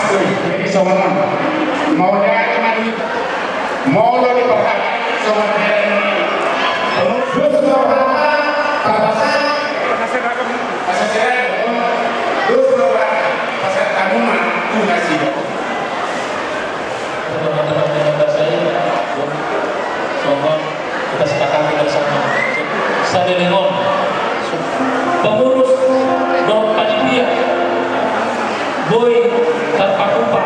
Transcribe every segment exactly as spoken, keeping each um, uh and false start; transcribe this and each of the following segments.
Jadi songon on. Mauliate ma di, molo di parhata songon on. Terus ma rohanta, tapasada. Pasada. Terus ma rohanta, pasada hamu ma tu nasida. Songon on. Kita sepakati bersama. Sadelengon pengurus dohot panitia boi tarpatupa.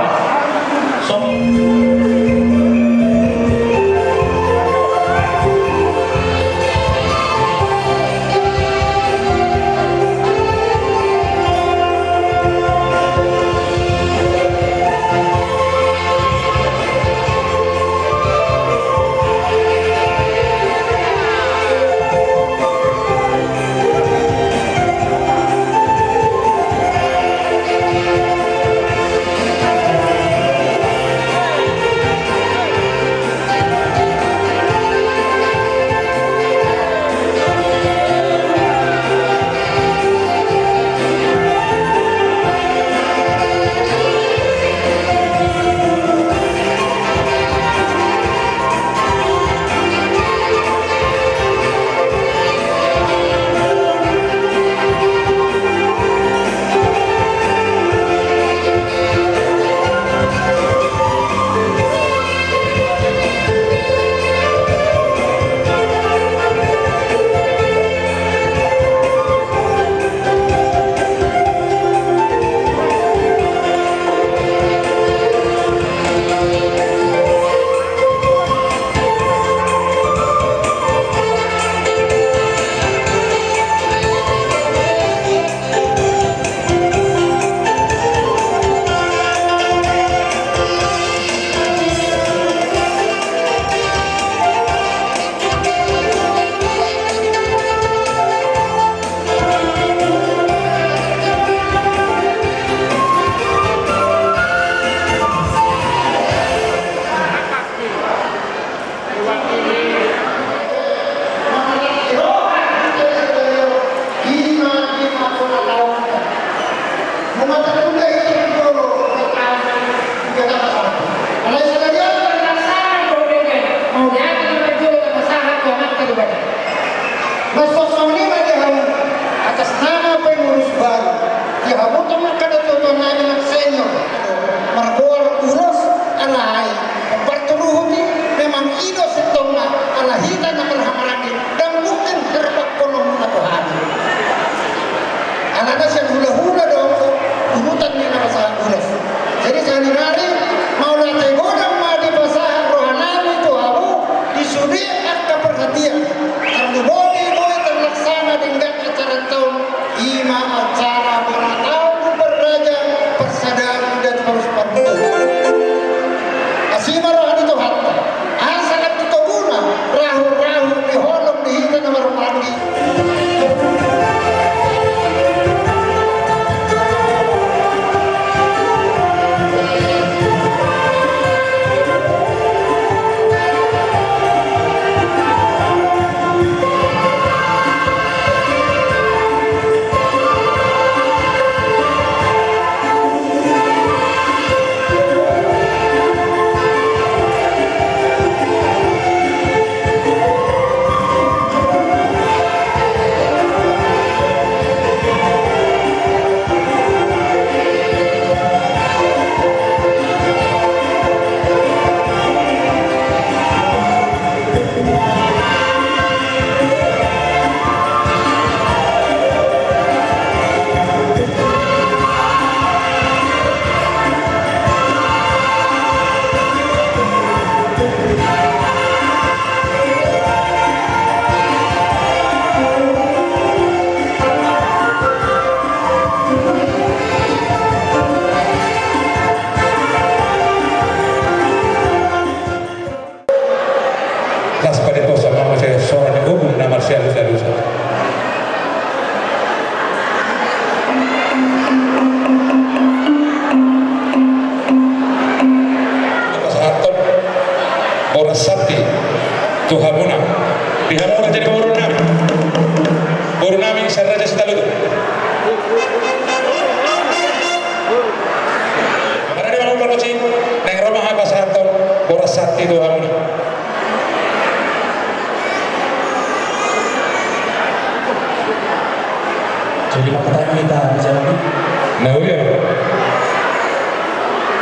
Nah, udah.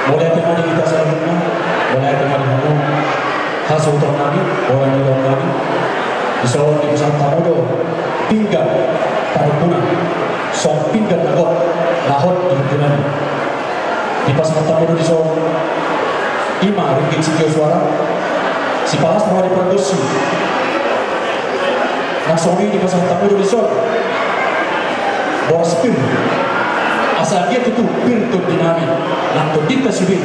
Mauliate ma di hita saluhutna, mauliate ma di hamu hasuhuton nami, boru ni ulaon nami. Dison dipasahat hamu do pinggan parhompunan, songon pinggan na gok na hot di horbo nami. Dipasahat hamu do dison, i ma ringgit sitio suara, sipalas roha di pargonsi. Na songon i dipasahat hamu do dison boras pir. Asa anggiat tutu pir tondi nami nang tondinta sude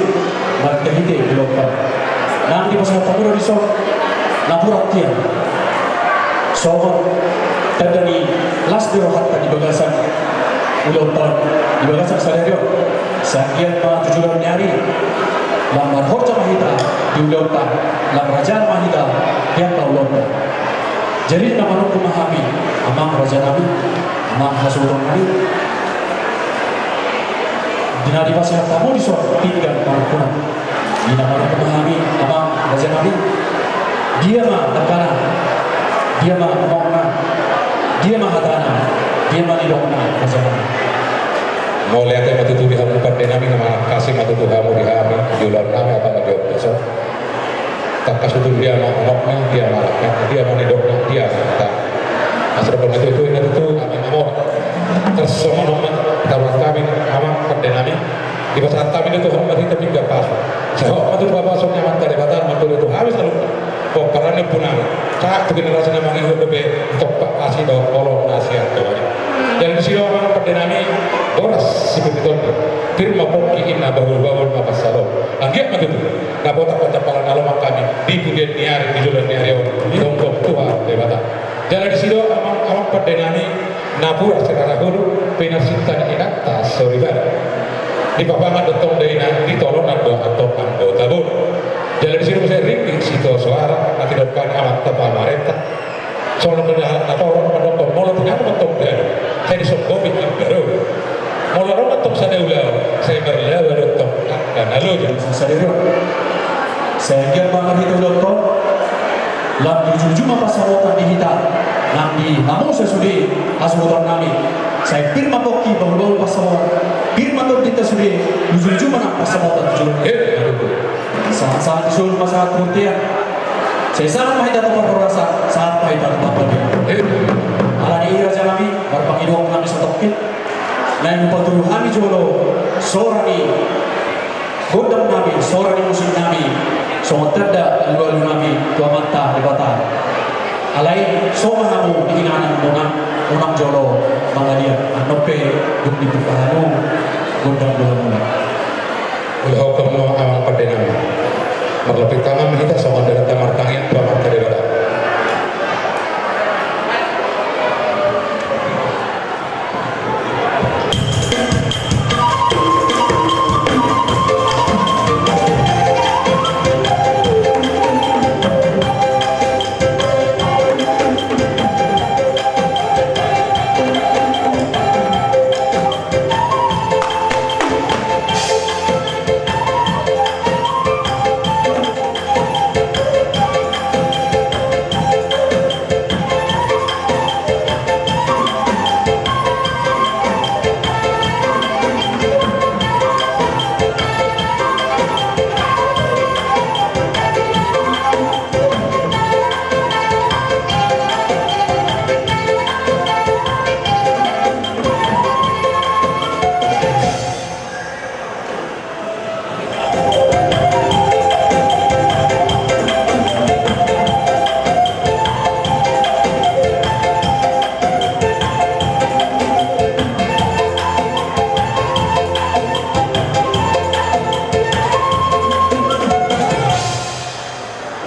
marhitehite ulaonta. Nang dipasahat hamu do dison napuran tiang songon tanda ni las ni rohanta di bagasan ulaonta on, di bagasan sadari on. Sai anggiat ma tu joloan ni ari lam marhorja ma hita di ulaonta, lam rajaan ma hita di angka ulaonta. Jadi na manungkun ma hami, amang raja nami, amang hasuhuton nami. Di na dipasahat hamu dison pinggan parhompunan, di na manungkun ma hami, amang raja nami. Dia ma dangkana, dia ma unokna, dia ma hatana, dia ma nidokna, raja nami. Mauliate ma tutu di hamu pande nami, na mangkasi ma tutu hamu di hami, di ulaon nami, apa ma di ompuso. Tangkas tutu dia ma unokna, dia ma dangkana, dia ma nidokna, dia ma hatana. Asa dohot na tutu, na tutu, hami ma mora. Tarsongon on ma taruhon hami, amang pande nami. Dipasahat hami do tu hamu marhite pinggan pasu. Sai hot ma tutu hapasu ni Amanta Debata, martua tu hami saluhutna. Pomparan ni ompu nami. Sahat tu generasi na mangihut dope ditompa asi dohot holong na sian Tuhan i. Jala disi do amang pande nami, boras sipir ni tondi. Pir ma pongki inna, bahulbahul ma pansalon. Anggiat ma tutu dapotan pancampalan na lomak hami di pudian ni ari, di joloan ni ari on, digomgom Tuhan Debata. Jala disi do amang, amang pande nami, napuran sirara hulu, pinarsinta ni inanta soripada. Dipapangan do antong daina, ditolonan do antong anggota boru. Jala disi do muse ringgit sitio suara na tinadingkan ni amanta pamarenta. Songon na hata na torop mandok, molo tinangi ma antong ganup, sai disonggopi imbaru. Molo adong antong sada ulaon, sai marlaba do antong angka na loja. Sadari on, sai anggiat ma marhite ulaonta on, lam diujujung ma pansamotan di hita nang di hamu sude hasuhuton nami. Sai pir ma pongki, bahulbahul pansamotan, pir ma tondinta sude, ujujung ma nang pansamotan tu joloan. Eh, aduh. Sahat-sahat ni solu ma sahat tu bontean. Sai sahat ma hita tu parhorasan, sahat ma hita tu panggabean. Alani i raja nami, marpangidoan hami satongkin. Naeng hupatudu hami jolo sora ni gondang nami, sora ni musik nami, songon tanda alualu nami tu Amanta Debata. Alai so ma hamu di inganan muna, unang jolo mangaliat, annon pe dung dibuka hamu gondang mula-mula. Ulahonon ma amang pande nami. Marlompit tangan ma hita songon dalanta martangiang tu Amanta Debata.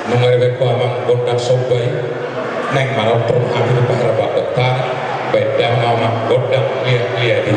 Nunga dibaen ho amang gondang somba i, naeng manortor hami tu paharbangan. Baen damang ma amang gondang liat-liat i.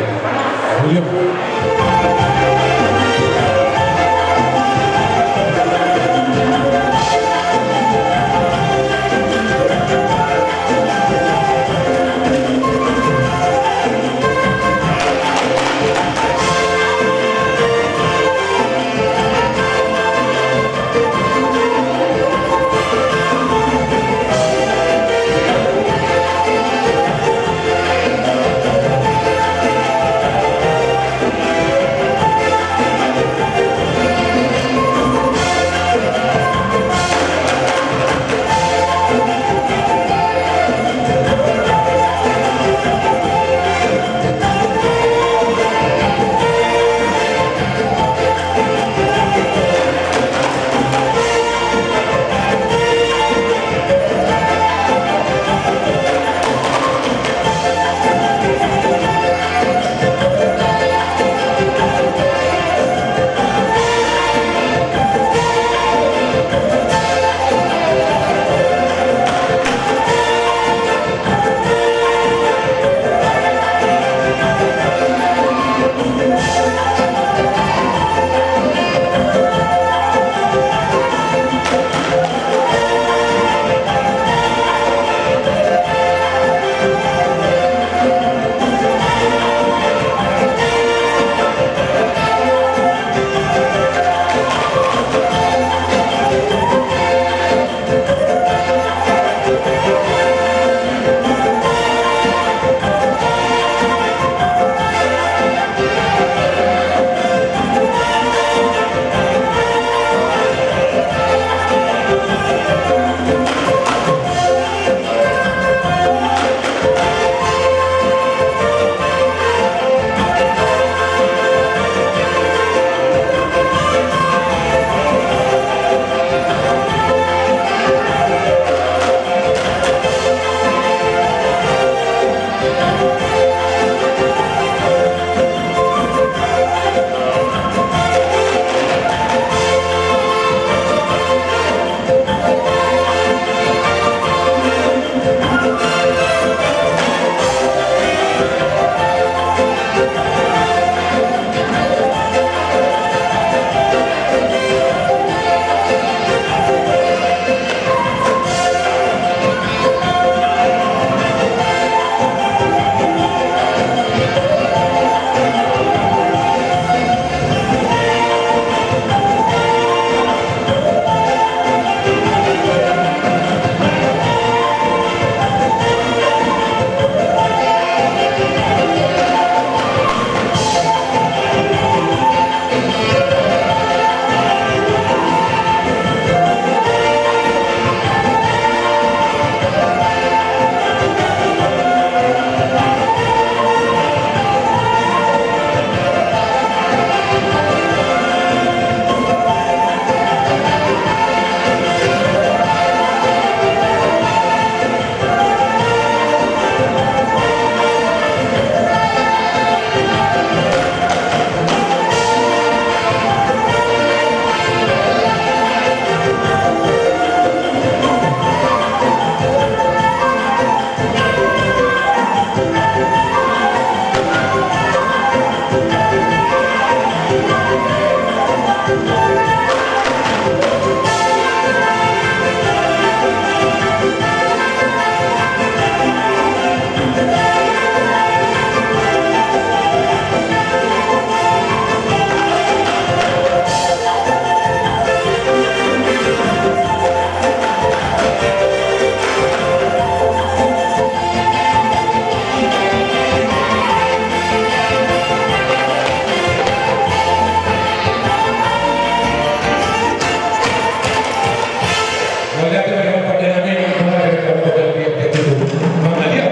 Mangaliat,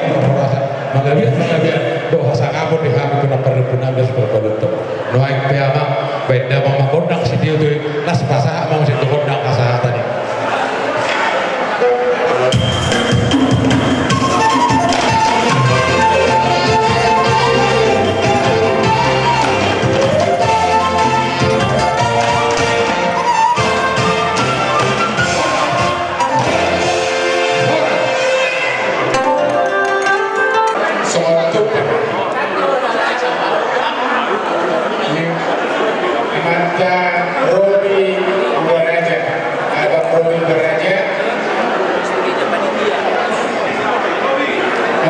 mangaliat, mangaliat, dohot hasangapon di hami tu na parhompunami, asa parpaluntung. Nuaeng pe amang, baen damang ma gondang sitiotio i, laos pasahat ma muse tu gondang hasahatan i. Songon na tumpak. Amanta Robi Ubaraja, Abang Robi Ubaraja,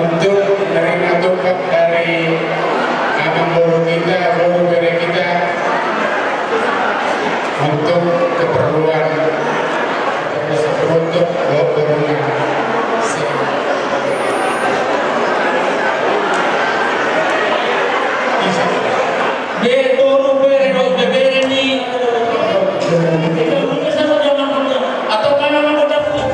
untuk menerima tumpak dari amang boru kita, boru bere kita, untuk keperluan Untuk, oh, corona. Be, boru bere, do, be, bere ni. Atau mana mau dapat?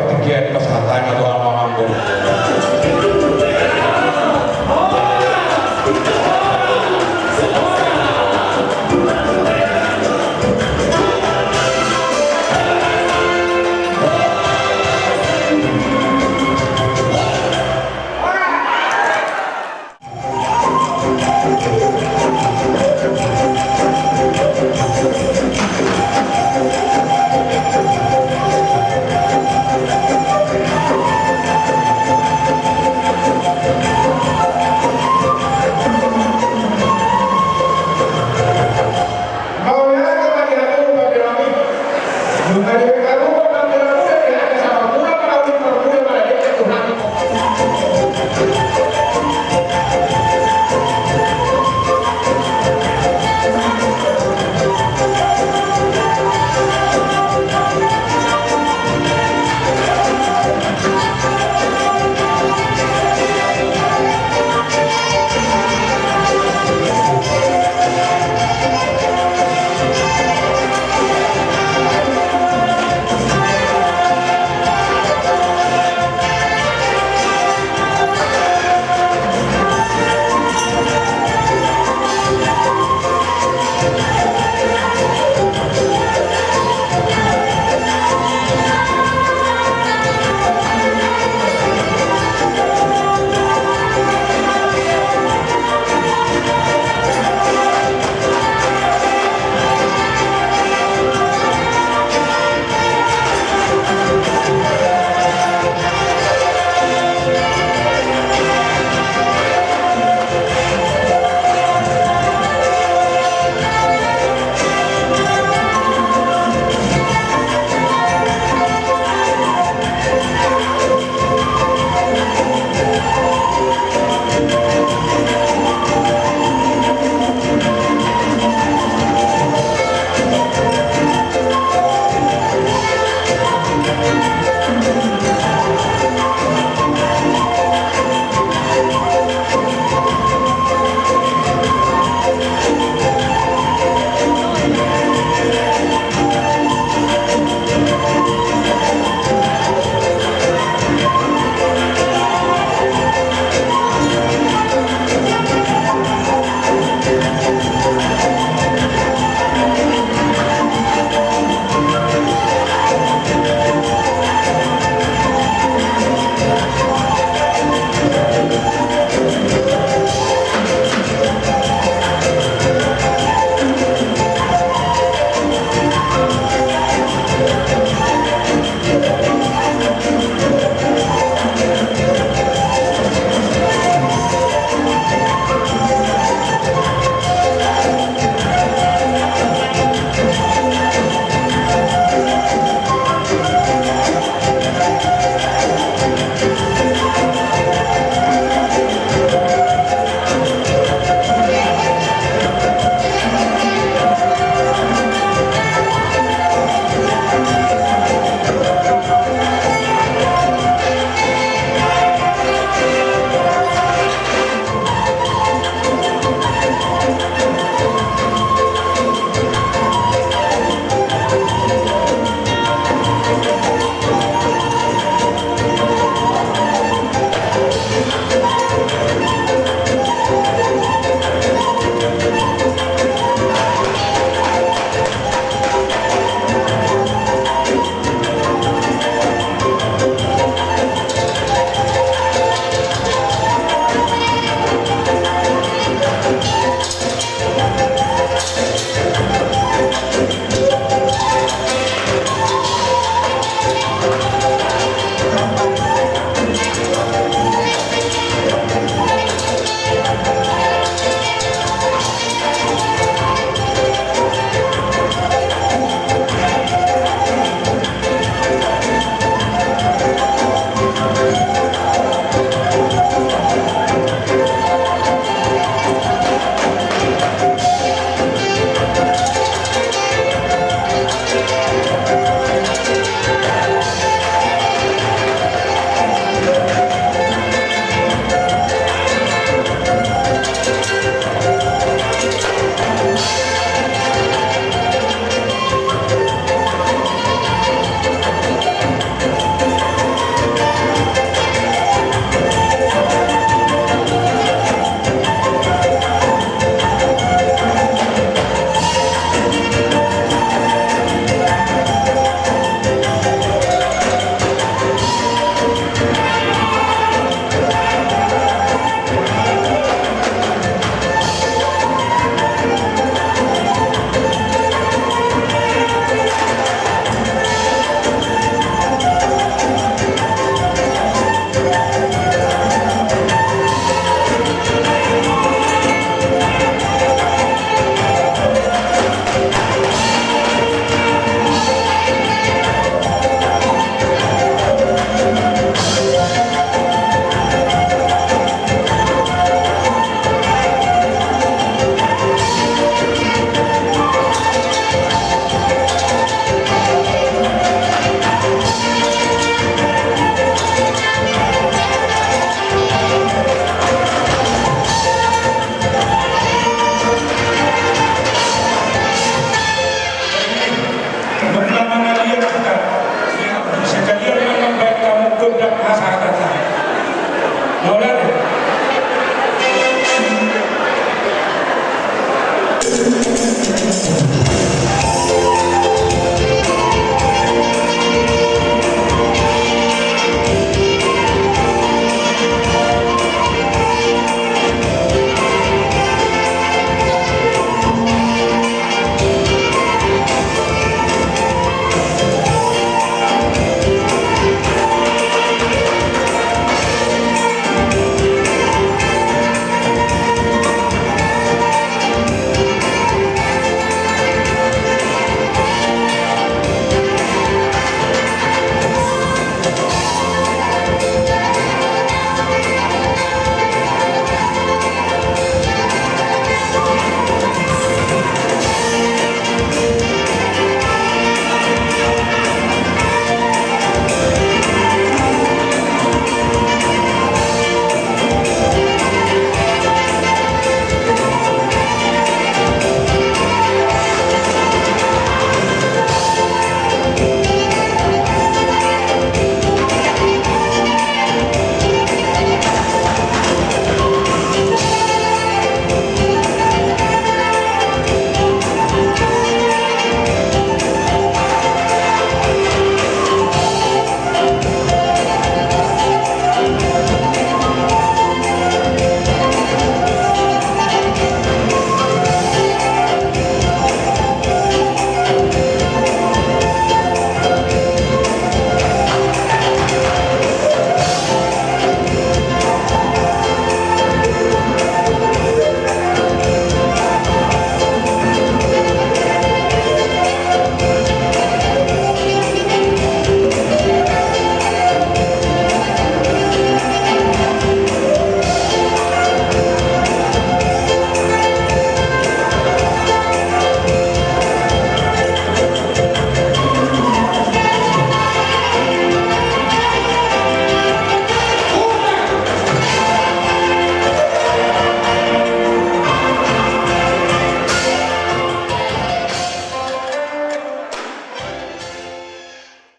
Bagian pasahatanna tu amang ambo.